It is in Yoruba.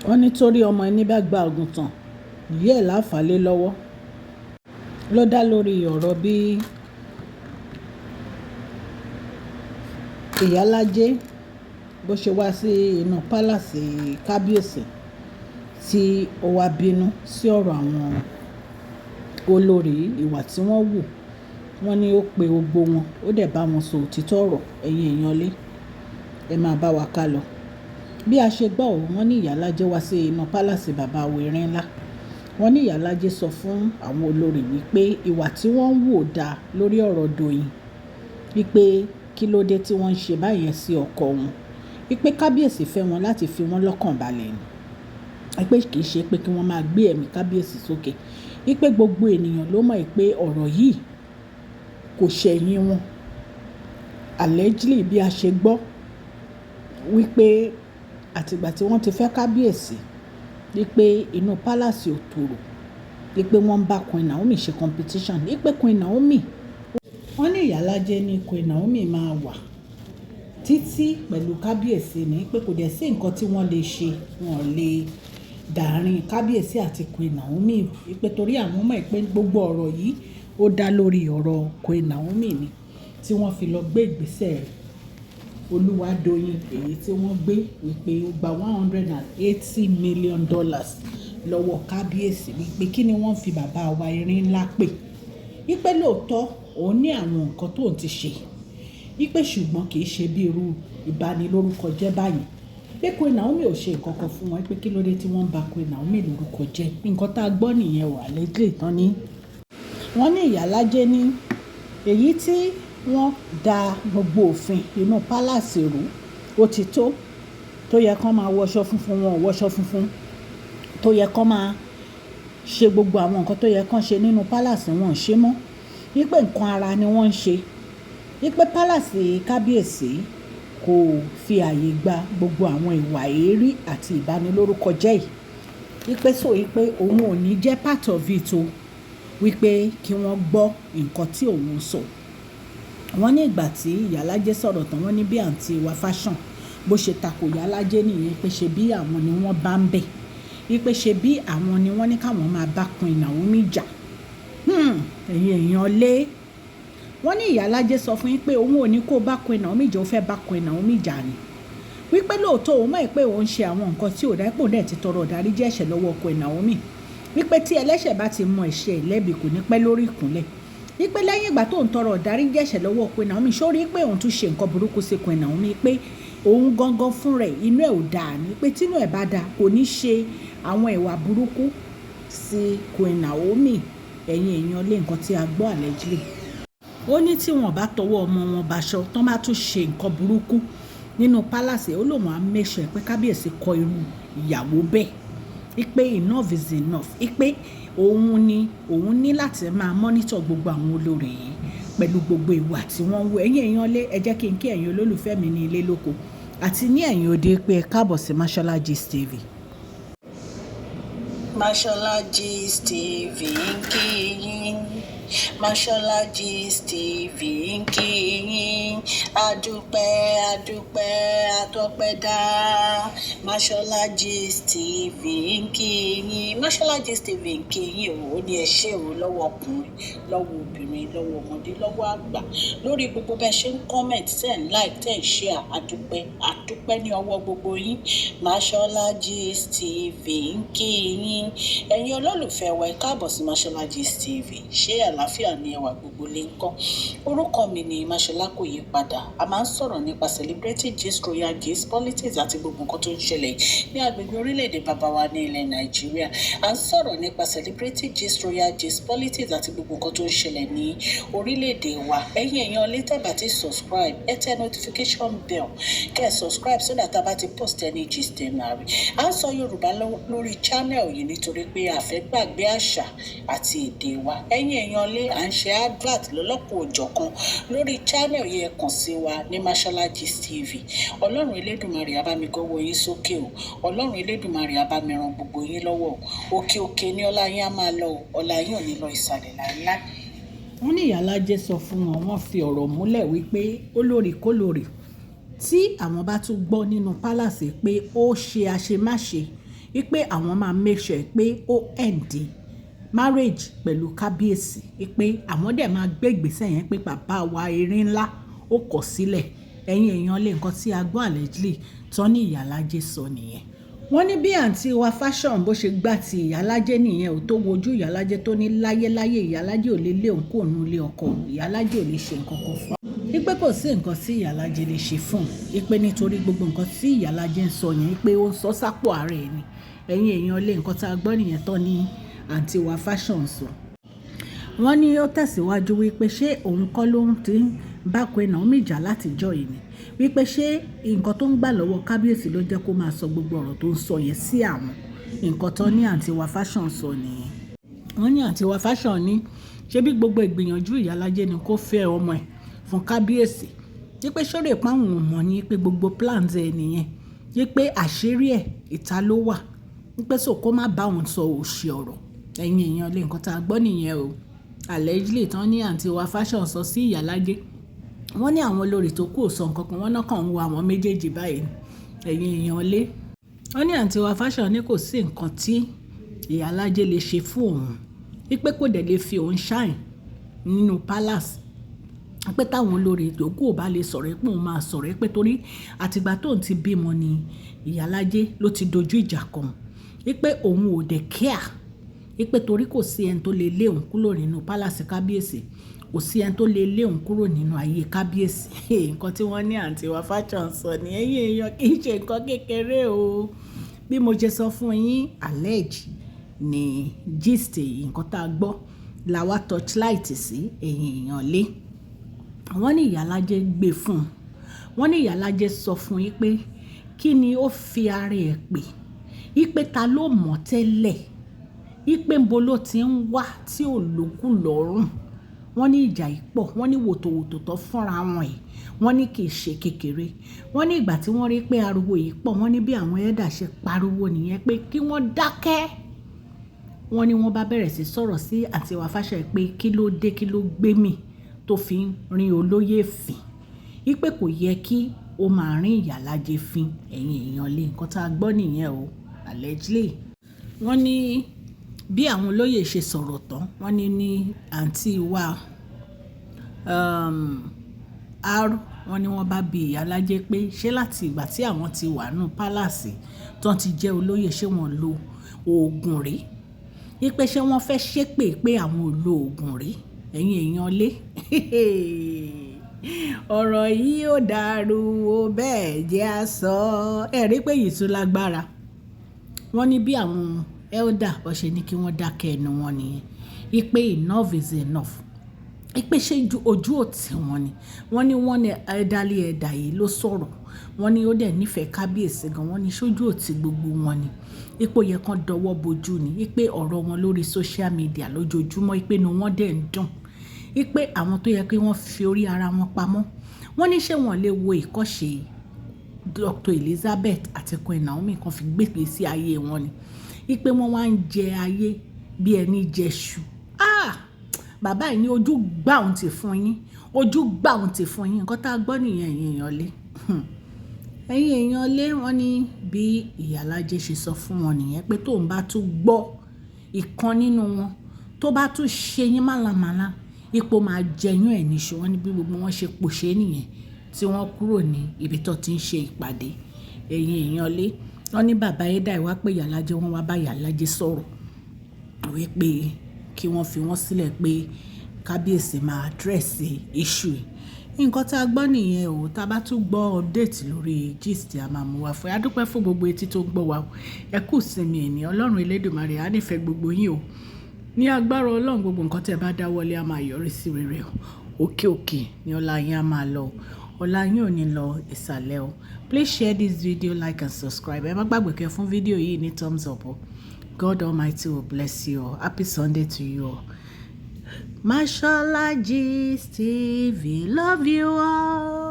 Wọ́n ní torí ọmọ ẹni bá gba àgùntàn, ìyá ẹ̀ láá fà á lé lọ́wọ́. Ló dá lórí ọ̀rọ̀ bí Ìyálájé bó ṣe wá sí inú palace kábíyèsí tí ó wá bínú sí ọ̀rọ̀ àwọn olórí ìwà tí wọ́n wù. Wọ́n ní ó pe gbogbo wọn, ó dẹ̀ bá wọn sọ òtítọ́ ọ̀rọ̀. Ẹ̀yin èèyàn lé, ẹ máa bá wa ká lọ. Bí a ṣe gbọ́ ò, wọ́n ní Ìyálájé wá sí inú palace bàbá wa Erin Ńlá. Wọ́n ní Ìyálájé sọ fún àwọn olórí wípé ìwà tí wọ́n ń wù ò dá lórí ọ̀rọ̀ Doyin. Wípé kí ló dé tí wọ́n ń ṣe báyẹn sí ọkọ wọn. Wípé kábíyèsí fẹ́ wọn láti fi wọ́n lọ́kàn balẹ̀ ni. Wípé kì í ṣe pé kí wọ́n máa gbé ẹ̀mí kábíyèsí sókè. Wípé gbogbo ènìyàn ló mọ̀ pé ọ̀rọ̀ yìí kò ṣẹ̀yìn wọn. Allegedly bí a ṣe gbọ́ wípé àti ìgbà tí wọ́n ti fẹ́ kábíyèsí, wípé inú palace ò tòrò, wípé wọ́n ń bá Queen Naomi ṣe competition, wípé Queen Naomi, wọ́n ní Ìyálájé ní Queen Naomi máa wà títí pẹ̀lú kábíyèsí ni, pé kò dẹ̀ sí nǹkan tí wọ́n lè ṣe, wọ́n lè dàárín kábíyèsí àti Queen Naomi. Wípé torí àwọn mọ̀ pé gbogbo ọ̀rọ̀ yìí ó dá lórí ọ̀rọ̀ Queen Naomi ni tí wọ́n fi lọ gbé ìgbésẹ̀ Olúwadoyin èyí tí wọ́n gbé wípé ó gba $180 million lọ́wọ́ kábíyèsí wípé kí ni wọ́n fi bàbá wa Erin Ńlá pè. Wípé lóòótọ́ òun ní àwọn nǹkan tó ń ti ṣe. Wípé ṣùgbọ́n kì í ṣe bí irú ìbanilórúkọ jẹ́ báyìí. Pé Queen Naomi ò ṣe nǹkan kan fún wọn wípé kí ló dé tí wọ́n ń ba Queen Naomi lórúkọ jẹ́. Nǹkan tá a gbọ́ nìyẹn wà allegedly tán ní. Wọ́n ní Ìyálájé ní èyí tí wọ́n da gbogbo òfin inú palace rú, ó ti tó. Tó yẹ kó máa wọṣọ funfun, wọn ò wọṣọ funfun. Tó yẹ kó máa ṣe gbogbo àwọn nǹkan tó yẹ kó ṣe nínú palace wọn ò ṣe mọ́. Wípé nǹkan ara ni wọ́n ń ṣe. Wípé palace kábíyèsí kò fi ààyè gba gbogbo àwọn ìwà èérí àti ìbanilórúkọ jẹ́ yìí. Wípé so wípé òun ò ní jẹ́ part of it o. Wípé kí wọ́n gbọ́ nǹkan tí òun ń sọ. Wọ́n ní ìgbà tí Ìyálájé sọ̀rọ̀ tán, wọ́n ní bí àǹtí wa Fashion bó ṣe tako Ìyálájé nìyẹn pé ṣe bí àwọn ni wọ́n bá ń bẹ̀. Wípé ṣe bí àwọn ni wọ́n ní káwọn máa bá Queen Naomi jà. Ẹ̀yin èèyàn lé. Wọ́n ní Ìyálájé sọ fún yín pé òun ò ní kó bá Queen Naomi jà, ó fẹ́ bá Queen Naomi jà ni. Wípé lóòótọ́ òun mọ̀ pé òun ṣe àwọn nǹkan tí ò dá pé òun dẹ̀ ti tọrọ ìdáríjì ẹ̀ṣẹ̀ lọ́wọ́ Queen Naomi. Wípé tí ẹlẹ́ṣẹ̀ bá ti mọ ẹ̀ṣẹ̀ lẹ́bi kò ní pẹ́ lórí ìkúnlẹ̀. Wípé lẹ́yìn ìgbà tó ń tọrọ ìdáríjì ẹ̀ṣẹ̀ lọ́wọ́ Queen Naomi, ṣó rí pé òun tún ṣe nǹkan burúkú sí Queen Naomi pé òun gangan fún rẹ̀ inú ẹ̀ ò dáa ni pé tí inú ẹ̀ bá dá kò ní ṣe àwọn ìwà burúkú sí Queen Naomi. Ẹ̀yin èèyàn lé nǹkan tí a gbọ́ allegedly. Ó ní tí wọ́n bá tọwọ́ ọmọ wọn baṣọ, tán bá tún ṣe nǹkan burúkú nínú palace, ó lóun á make sure pé kábíyèsí kọ irú ìyàwó bẹ́ẹ̀. Wípé enough is enough. Wípé òun ni òun ní láti máa monitor gbogbo àwọn olórí yìí pẹ̀lú gbogbo ìwà tí wọ́n ń wù. Ẹ̀yin èèyàn lé, ẹ jẹ́ kí n kí ẹ̀yin olólùfẹ́ mi ní ilé lóko àti ní ẹ̀yìn òde pé ẹ káàbọ̀ sí Mashola Gist TV. Mashola Gist TV ń kí yín. Mashola Gist TV ń kí yín. Adúpẹ́, adúpẹ́, atọ́pẹ́ dá. Mashola Gist TV ń kí yín. Mashola Gist TV ń kí yín o. Ó ní ẹ ṣé o lọ́wọ́ ọkùnrin, lọ́wọ́ obìnrin, lọ́wọ́ ọmọdé, lọ́wọ́ àgbà. Lórí gbogbo bẹ́ẹ̀ ṣe ń comment, ten like, ten share. Adúpẹ́, adúpẹ́ ní ọwọ́ gbogbo yín. Mashola Gist TV ń kí yín. Ẹ̀yin olólùfẹ́ wa, ẹ káàbọ̀ sí Mashola Gist TV. Ṣé àlàáfíà ni ẹwà gbogbo lè ń kọ́? Orúkọ mi ni Mashola, kò yí padà. A máa ń sọ̀rọ̀ nípa celebrity gist, royal gist, politics àti gbogbo nǹkan tó ń ṣẹlẹ̀ ní agbègbè orílẹ̀-èdè bàbá wa ní ilẹ̀ Nàìjíríà. A ń sọ̀rọ̀ nípa celebrity gist, royal gist, politics àti gbogbo nǹkan tó ń ṣẹlẹ̀ ní orílẹ̀-èdè wa. Ẹ̀yin èèyàn lè tẹ́ bá ti subscribe, ẹ tẹ notification bell kẹ́ ẹ subscribe so that a bá ti post any gist ẹ máa rí. À ń sọ Yorùbá lórí channel yìí nítorí pé a fẹ́ gbàgbé àṣà àti èdè wa. Ẹ̀yin èèyàn lé, à ń ṣe advert lọ́lọ́kan òjọ̀kan lórí channel yìí. Ẹ kàn sí wa ní Mashola Gist TV. Ọlọ́run Elédùmarè á bá mi gọ́wọ́ yín sókè o. Ọlọ́run Elédùmarè á bá mi ran gbogbo yín lọ́wọ́ o. Òkè òkè ní ọlá yín á máa lọ o. Ọlá yín ò ní lọ ìsàlẹ̀ láéláé. Wọ́n ní Ìyálájé sọ fún wọn, wọ́n fi ọ̀rọ̀ múlẹ̀ wípé olórí kólórí tí àwọn bá tún gbọ́ nínú palace pé ó ṣe àṣemáṣe. Wípé àwọn máa make sure pé ó end marriage pẹ̀lú kábíyèsí. Wípé àwọn dẹ̀ máa gbé ìgbésẹ̀ yẹn pé bàbá wa erin ńlá ó kọ̀ sílẹ̀. Ẹ̀yin èèyàn lé, nǹkan tí a gbọ́ allegedly tán ní Ìyálájé sọ nìyẹn. Wọ́n ní bí àǹtí wa Fashion bó ṣe gbà tí Ìyálájé nìyẹn ò, tó wojú Ìyálájé, tó ní láyéláyé Ìyálájé ò lè lé òun kúrò nínú ilé ọkọ òun, Ìyálájé ò lè ṣe nǹkan kan fún un. Wípé kò sí nǹkan tí Ìyálájé lè ṣe fún un. Wípé nítorí gbogbo nǹkan tí Ìyálájé ń sọ yẹn, wípé ó ń sọ sápò ara ẹ̀ ni. Ẹ̀yin èèyàn lé, nǹkan tí a gbọ́ nìyẹn tán ní àǹtí wa Fashion sọ. Wọ́n ní ó tẹ̀síwájú wípé ṣé òun kọ́ ló ń tí ń bá Queen Naomi jà láti ìjọ yìí ni? Wípé ṣé nǹkan tó ń gbà lọ́wọ́ kábíyèsí ló jẹ́ kó máa sọ gbogbo ọ̀rọ̀ tó ń sọ yẹn sí àwọn? Nǹkan tó ní àǹtí wa Fashion sọ nìyẹn. Wọ́n ní àǹtí wa Fashion ní ṣé bí gbogbo ìgbìyànjú Ìyálájé ni kó fẹ́ ọmọ ẹ̀ fún kábíyèsí. Wípé ṣó rò pé àwọn ò mọ̀ ní pé gbogbo plans ẹ nìyẹn. Wípé àṣírí ẹ̀ ìta ló wà. Wípé so kó má bá òun sọ òṣì ọ̀rọ̀. Ẹ̀yin èèyàn lé, nǹkan tí a gbọ́ nìyẹn o. Allegedly tán ní àǹtí wa Fashion sọ sí Ìyálájé. Wọ́n ní àwọn olórí tó kù ò sọ nǹkan kan, wọ́n náà kàn ń wo àwọn méjèèjì báyìí. Ẹ̀yin èèyàn lé. Wọ́n ní àǹtí wa Fashion ní kò sí nǹkan tí Ìyálájé lè ṣe fún òun. Wípé kò dẹ̀ lè fi òun shine nínú palace. Pé táwọn olórí yòókù ò bá lè sọ̀rọ̀, pé òun máa sọ̀rọ̀, pé torí àti ìgbà tó ń ti bímọ ni Ìyálájé ló ti dojú ìjà kan. Wípé òun ò dẹ̀ care. Wípé torí kò sí ẹni tó lè lé òun kúrò nínú palace kábíyèsí. Kò sí ẹni tó lè lé òun kúrò nínú ayé kábíyèsí. Nǹkan tí wọ́n ní àǹtí wa Fashion sọ ní, ẹ̀yin èèyàn, kì í ṣe nǹkan kékeré o. Bí mo ṣe sọ fún yín, allege ní gist yìí, nǹkan tá a gbọ́ la wá torchlight sí, ẹ̀yin èèyàn lé. Wọ́n ní Ìyálájé gbé fún un. Wọ́n ní Ìyálájé sọ fún yín pé kí ni ó fi ara ẹ̀ pè. Wípé ta ló mọ̀ tẹ́lẹ̀. Wípé ńbo ló ti ń wá tí ò lókun lọ́rùn. Wọ́n ní ìjà yìí pọ̀. Wọ́n ní wòtòwòtò tó fúnra wọn yìí. Wọ́n ní kì í ṣe kékeré. Wọ́n ní ìgbà tí wọ́n rí pé ariwo yìí pọ̀, wọ́n ní bí àwọn elder ṣe pariwo nìyẹn pé kí wọ́n dákẹ́. Wọ́n ní wọ́n bá bẹ̀rẹ̀ sí sọ̀rọ̀ sí àǹtí wa Fashion pé kí ló dé, kí ló gbé mi tó fi ń rin olóyè fín. Wípé kò yẹ kí ó máa rín Ìyálájé fín. Ẹ̀yin èèyàn lé, nǹkan tí a gbọ́ nìyẹn o. Allegedly. Wọ́n ní bí àwọn olóyè ṣe sọ̀rọ̀ tán, wọ́n ní àǹtí wa R, wọ́n ní wọ́n bá bi Ìyálájé pé ṣé láti ìgbà tí àwọn ti wà nínú palace tó ti jẹ́ olóyè, ṣé wọ́n lo òògùn rí? Wípé ṣé wọ́n fẹ́ ṣépè pé àwọn ò lo òògùn rí? Ẹ̀yin èèyàn lé. Ọ̀rọ̀ yìí ò dàrú o, bẹ́ẹ̀ jẹ́ a sọ. Ẹ rí pé èyí tún lágbára. Wọ́n ní bí àwọn elder bó ṣe ní kí wọ́n dákẹ́ ẹnu wọn nìyẹn. Wípé enough is enough. Wípé ṣé ojú ò tí wọn ni. Wọ́n ní wọ́n ní elderly elder yìí ló sọ̀rọ̀. Wọ́n ní ó dẹ̀ nífẹ̀ẹ́ kábíyèsí gan. Wọ́n ní ṣójú ò tí gbogbo wọn ni. Wípé ó yẹ kí wọ́n dọwọ́ bojú ni. Wípé ọ̀rọ̀ wọn lórí social media lójoojúmọ́, wípé inú wọn dẹ̀ ń dùn. Wípé àwọn tó yẹ kí wọ́n fi orí ara wọn pamọ́. Wọ́n ní ṣé wọ́n lè wo ìkọ́ṣe Dr. Elizabeth àti Queen Naomi kan fi gbé ìgbésí ayé wọn ni. Wípé wọ́n wá ń jẹ ayé bí ẹni jẹ iṣu. Ah! Bàbá yìí ní ojú gbà òun ti fún yín. Ojú gbà òun ti fún yín. Nǹkan tá a gbọ́ nìyẹn, ẹ̀yin èèyàn lé. Ẹ̀yin èèyàn lé, wọ́n ní bí Ìyálájé ṣe sọ fún wọn nìyẹn pé tó ń bá tún gbọ́ ìkan nínú wọn tó bá tún ṣe yín málàmálà, ipò máa jẹyún ẹ̀ níṣu. Wọ́n ní bí gbogbo wọn ṣe pòṣé nìyẹn tí wọ́n kúrò ní ibi tó ti ń ṣe ìpàdé. Ẹ̀yin èèyàn lé, wọ́n ní bàbá Elder wá pé Ìyálájé, wọ́n wá bá Ìyálájé sọ̀rọ̀ wípé kí wọ́n fi wọ́n sílẹ̀, pé kábíyèsí máa address issue yìí. Nǹkan tí a gbọ́ nìyẹn o. Tí a bá tún gbọ́ update lórí gist, a máa mú wá fún ẹ. A dúpẹ́ fún gbogbo etí tó ń gbọ́ wa. Ẹ kú ìsinmi ẹni. Ọlọ́run Elédùmarè á nífẹ̀ẹ́ gbogbo yín o. Ní agbára Ọlọ́run, gbogbo nǹkan tí ẹ bá dáwọ́lé á máa yọrí sí rere o. Òkè òkè ni ọlá yín á máa lọ. Ọlá yín ò ní lọ ìsàlẹ̀ o. Please share this video, like and subscribe. Ẹ má gbàgbé kẹ́ fún fídíò yìí ní thumbs up o. God Almighty will bless you all. Happy Sunday to you all. Mashola Gist TV. Love you all.